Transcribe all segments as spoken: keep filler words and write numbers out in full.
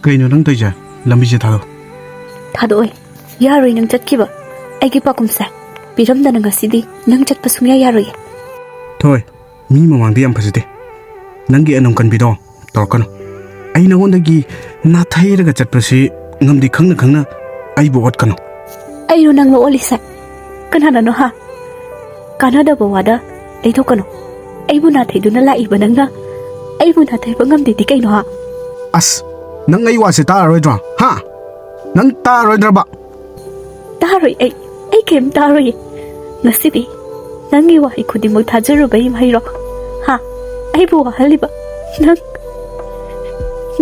ꯀꯩꯅꯣ ꯅꯪ ꯇꯧꯔꯤꯁꯦ? ꯂꯝꯕꯤꯁꯦ ꯊꯥꯗꯣꯛ꯫ ꯊꯥꯗꯣꯛꯑꯣꯏ꯫ ꯌꯥꯔꯣꯏ ꯅꯪ ꯆꯠꯈꯤꯕ꯫ ꯑꯩꯒꯤ ꯄꯥꯎꯈꯨꯝꯁꯦ ꯄꯤꯔꯝꯗꯅ ꯉꯁꯤꯗꯤ ꯅꯪ ꯆꯠꯄ ꯁꯨꯡꯌꯥ ꯌꯥꯔꯣꯏꯌꯦ꯫ ꯊꯣꯏ, ꯃꯤ ꯃꯃꯥꯡꯗ ꯌꯥꯝ ꯐꯖꯗꯦ꯫ ꯅꯪꯒꯤ ꯑꯅꯝ ꯀꯟꯕꯤꯗꯣ ꯇꯧꯔꯛꯀꯅꯨ꯫ ꯑꯩ ꯅꯉꯣꯟꯗꯒꯤ ꯅꯥꯊꯩꯔꯒ ꯆꯠꯄꯁꯤ ꯉꯝꯗꯦ ꯈꯪꯅ ꯈꯪꯅ ꯑꯩꯕꯨ ꯑꯣꯠꯀꯅꯨ꯫ ꯑꯩꯔꯣ ꯅꯪ ꯑꯣꯠꯂꯤꯁꯦ? ꯀꯅꯥꯅꯅꯣ ꯍꯥ? ꯀꯥꯟꯅꯗꯕ ꯋꯥꯗ ꯇꯩꯊꯣꯛꯀꯅꯨ꯫ ꯑꯩꯕꯨ ꯅꯥꯊꯩꯗꯨꯅ ꯂꯥꯛꯏꯕ ꯅꯪꯅ ꯑꯩꯕꯨ ꯅꯥꯊꯩꯕ ꯉꯝꯗꯦꯗꯤ ꯀꯩꯅꯣ ꯍꯥ? ꯑꯁ, ꯅꯪ ꯑꯩ ꯋꯥꯁꯦ ꯇꯥꯔꯔꯣꯏꯗ꯭ꯔꯣ? ꯍꯥ? ꯅꯪ ꯇꯥꯔꯔꯣꯏꯗ꯭ꯔꯕ? ꯇꯥꯔꯣꯏ ꯑꯩ꯫ ꯑꯩ ꯀꯩꯝ ꯇꯥꯔꯣꯏꯌꯦ꯫ ꯉꯁꯤꯗꯤ ꯅꯪꯒꯤ ꯋꯥꯍꯩ ꯈꯨꯗꯤꯡꯃꯛ ꯊꯥꯖꯔꯨꯕꯩ ꯃꯍꯩꯔꯣ? ꯍꯥ? ꯑꯩꯕꯨ ꯋꯥꯍꯜꯂꯤꯕ ꯅꯪ,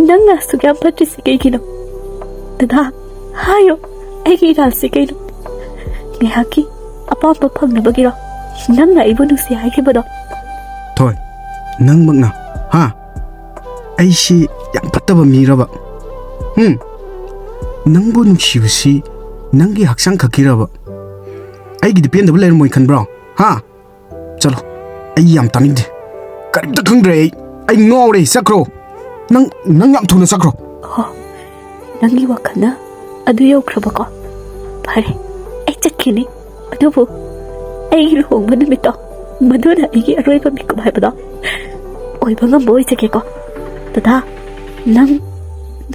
ꯅꯪꯅ ꯑꯁꯨꯛ ꯌꯥꯝ ꯐꯠꯇ꯭ꯔꯤꯁꯦ ꯀꯩꯒꯤꯅꯣ? ꯗꯗꯥ, ꯍꯥꯏꯌꯣ, ꯑꯩꯒꯤ ꯏꯔꯥꯜꯁꯦ ꯀꯩꯅꯣ? ꯉꯥꯏꯍꯥꯛꯀꯤ ꯑꯄꯥꯝꯕ ꯐꯪꯅꯕꯒꯤꯔꯣ ꯅꯪꯅ ꯑꯩꯕꯨ ꯅꯨꯡꯁꯤ ꯍꯥꯏꯈꯤꯕꯗꯣ? ꯊꯣꯏ, ꯅꯪꯃꯛꯅ, ꯍꯥ? ꯑꯩꯁꯤ ꯌꯥꯝ ꯐꯠꯇꯕ ꯃꯤꯔꯕ? ꯍꯨꯝ? ꯅꯪꯕꯨ ꯅꯨꯡꯁꯤꯕꯁꯤ ꯅꯪꯒꯤ ꯍꯛꯆꯥꯡ ꯈꯛꯀꯤꯔꯕ? ꯑꯩꯒꯤꯗꯤ ꯄꯦꯟꯗꯕ ꯂꯩꯔꯝꯃꯣꯏ ꯈꯟꯕ꯭ꯔꯣ? ꯍꯥ? ꯆꯠꯂꯣ, ꯑꯩ ꯌꯥꯝ ꯇꯥꯅꯤꯡꯗꯦ꯫ ꯀꯔꯤꯝꯇ ꯈꯪꯗ꯭ꯔꯦ ꯑꯩ꯫ ꯑꯩ ꯉꯥꯎꯔꯦ, ꯆꯠꯈ꯭ꯔꯣ꯫ ꯅꯪ, ꯅꯪ ꯌꯥꯝ ꯊꯨꯅ ꯆꯠꯈ꯭ꯔꯣ꯫ ꯑꯣ, ꯅꯪꯒꯤ ꯋꯥꯈꯜꯅ ꯑꯗꯨ ꯌꯧꯈ꯭ꯔꯕꯀꯣ? ꯐꯔꯦ, ꯑꯩ ꯆꯠꯈꯤꯅꯤ꯫ ꯑꯗꯨꯕꯨ ꯑꯩꯒꯤ ꯂꯨꯍꯣꯡꯕ ꯅꯨꯃꯤꯠꯇꯣ, ꯃꯗꯨꯅ ꯑꯩꯒꯤ ꯑꯔꯣꯏꯕ ꯃꯤꯀꯨꯞ ꯍꯥꯏꯕꯗꯣ ꯑꯣꯏꯕ ꯉꯝꯕ ꯑꯣꯏꯖꯒꯦꯀꯣ꯫ ꯗꯗꯥ, ꯅꯪ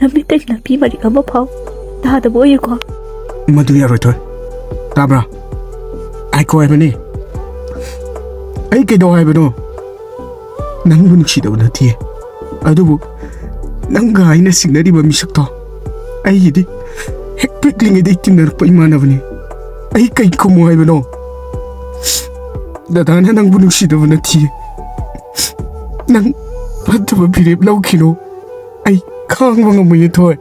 ꯅꯃꯤꯠꯇꯒꯤ ꯅꯥꯄꯤ ꯃꯔꯤꯛ ꯑꯃ ꯐꯥꯎ ꯇꯥꯗꯕ ꯑꯣꯏꯌꯨꯀꯣ꯫ ꯃꯗꯨ ꯌꯥꯔꯣꯏ, ꯊꯣꯏ꯫ ꯇꯥꯕ꯭ꯔꯥ? ꯉꯥꯏꯈꯣ ꯍꯥꯏꯕꯅꯤ꯫ ꯑꯩ ꯀꯩꯗꯧ ꯍꯥꯏꯕꯅꯣ? ꯅꯪꯕꯨ ꯅꯨꯡꯁꯤꯗꯕ ꯅꯠꯇꯤꯌꯦ꯫ ꯑꯗꯨꯕꯨ ꯅꯪꯒ ꯑꯩꯅ ꯆꯤꯡꯅꯔꯤꯕ ꯃꯤꯁꯛꯇꯣ ꯑꯩꯒꯤꯗꯤ ꯍꯦꯛ ꯄꯤꯛꯂꯤꯉꯩꯗꯒꯤ ꯇꯤꯟꯅꯔꯛꯄ ꯏꯃꯥꯟꯅꯕꯅꯤ꯫ ꯑꯩ ꯀꯩ ꯈꯨꯝꯃꯨ ꯍꯥꯏꯕꯅꯣ? ꯗꯗꯥꯅ ꯅꯪꯕꯨ ꯅꯨꯡꯁꯤꯗꯕ ꯅꯠꯇꯤꯌꯦ꯫ ꯅꯪ ꯐꯠꯇꯕ ꯐꯤꯔꯦꯞ ꯂꯧꯈꯤꯅꯣ꯫ ꯑꯩ ꯈꯥꯡꯕ ꯉꯝꯃꯣꯏꯌꯦ, ꯊꯣꯏ꯫